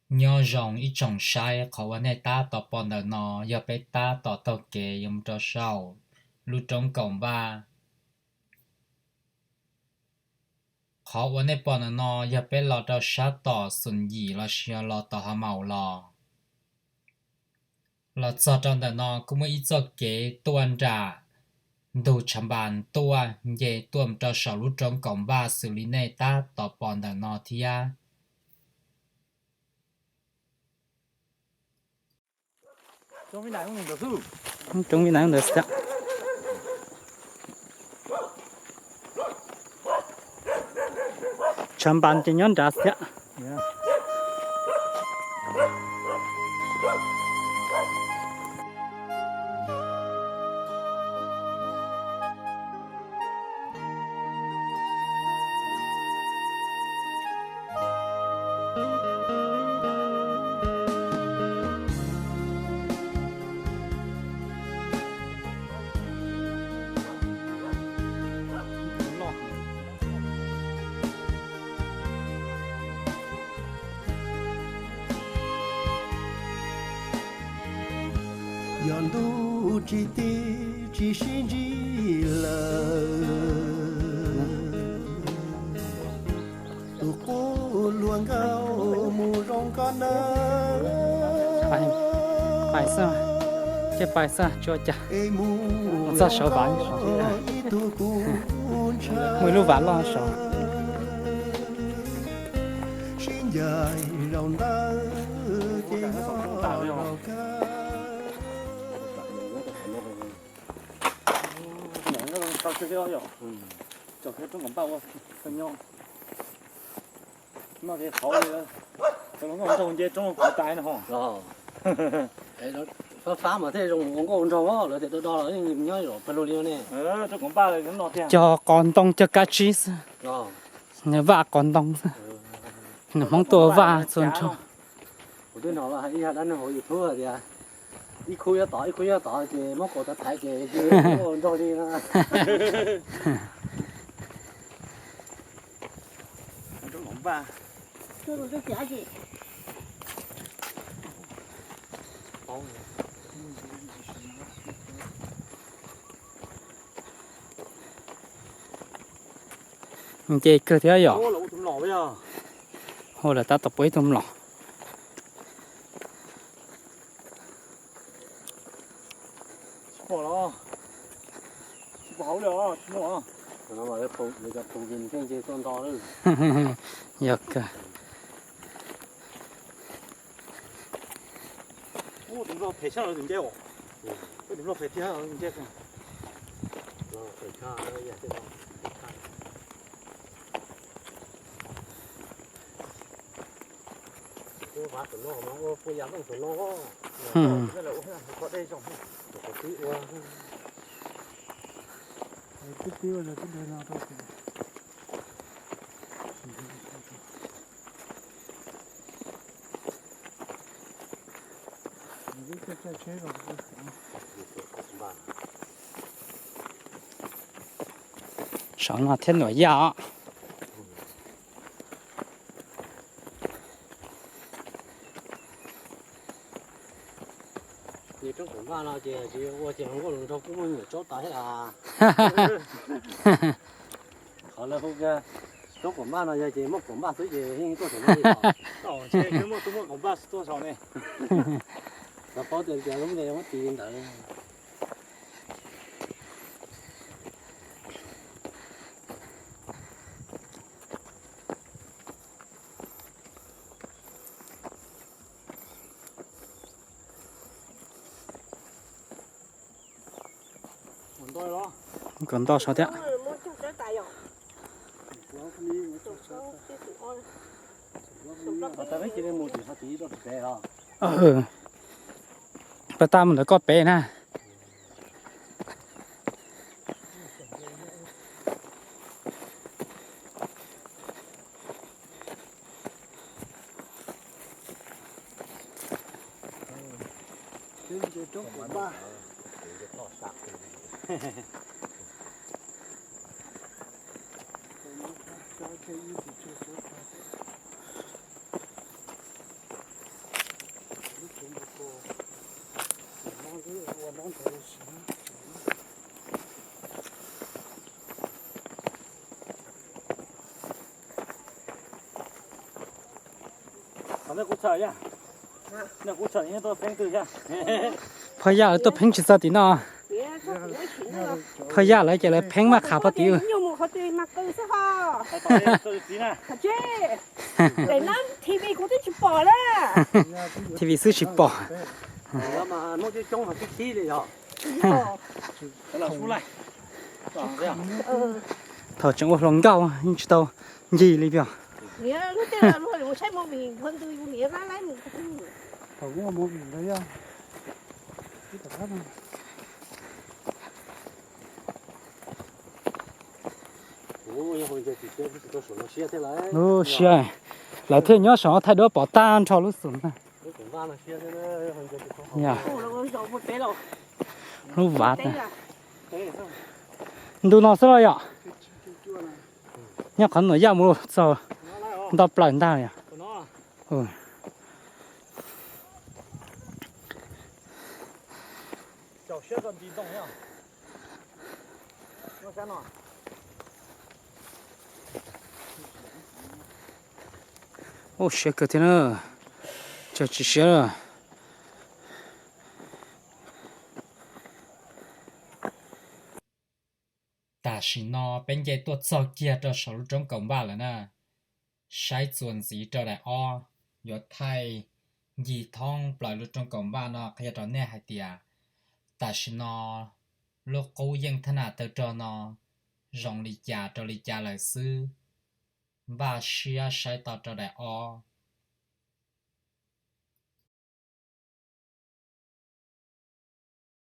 Nyob zoo ib tsoom saib, qhov uas nej tab tom pom ntawm no yog peb tab tom taug kev yuav mus rau saum lub roob Kaum Vaj. Qhov uas nej pom ntawm no yog peb los rau sab tom Xoom Yim los sis yog los tom Hauv Maus los. Los txog rau ntawm no kuj muaj ib txoj kev tuaj nram ntug Tshav Npas tuaj nce tuaj mus rau saum lub roob Kaum Vaj xws li nej tab tom pom ntawm no thiab. Roob Vib Nais ntawd xwb. Tshav Npas ces nyob nrad xwb. Yog ntuj tsis tig tsis sib ntsib lawm, tus qub luag nkauj mus zoo nkauj nawb. Pais xwb, ces pais xwb tsuas cas. Mus txog saud vaj, muaj ib lub vaj loj saud. Sib ncaim zaum ntawd ces nyob rau kawg. Tsom thiab roob kom npaj ua nyob. Noj ces qhauv li, cov hluas nkauj nraug nce roob qhauv tais no ho. Fab fab mas thiaj zoo ua nkauj ua nraug, lawv tias do do los yeej nyob pawg lug li no ne. Cog qos ntoo cog kab tsib xwb. Nws vaj qos ntoo xwb. Nws Hmoob tuaj vaj txhua nrho. Kuv twb hnov ib yam dab neeg hauv YouTube tias ib khub nyob tod ib khub nyob tod ces muab kaus tav thaiv ces ua nraug li no. Nce kawg thiab yom. Hu lawm tab tom puv ib tug mlom. Yog kawg. Saum no thiab Nuam Yaj os. Ces roob Kaum Vaj no ces tsis ua ces hluas nkauj hluas nraug kuj muaj nyuam tsaub tas thiab as. Qhov lawv hu roob Kaum Vaj no yog ces muaj Kaum Vaj xwb ces yeej tuaj saum no li os. Ntshe muaj tub muaj Kaum Vaj tuaj saum ne. Xav paub tias lub npe muab tis li ntawd. Kaum ntoj saud thiab. Pas tag mus ntawm koj pem na. Phaj Yaj lawv tuaj pheeb tsis txog tim no. Phaj Yaj lawv ces lawv pheeb maj qha pog tim. T V xwb tsis pom. Thaum tseem ua hluas nkauj yeej tsis tau ncig li tiag. Lub siab, lawv thiaj nyob saum thaij duab pom tag nrho lub xum ntag. Lub vav, ntu no xwb los yom? Nyob qhov Nuam Yaj mus txog nto plaws ntag yom? Ub, siab kawg thiab na. Tsis siab. Tam sim no peb nce tuaj txog kiag rau saum lub roob kaum npaj lawm na. Saib txuas ntxiv rau daim ob, yuav thaij ncig thoob plaws lub roob kaum npaj no qhia rau nej hais tias tam sim no lub qub yeej thab nas tawg rog no zoo li cas rau li cas lawm xwb. Npaj siab saib tau rau daim ob.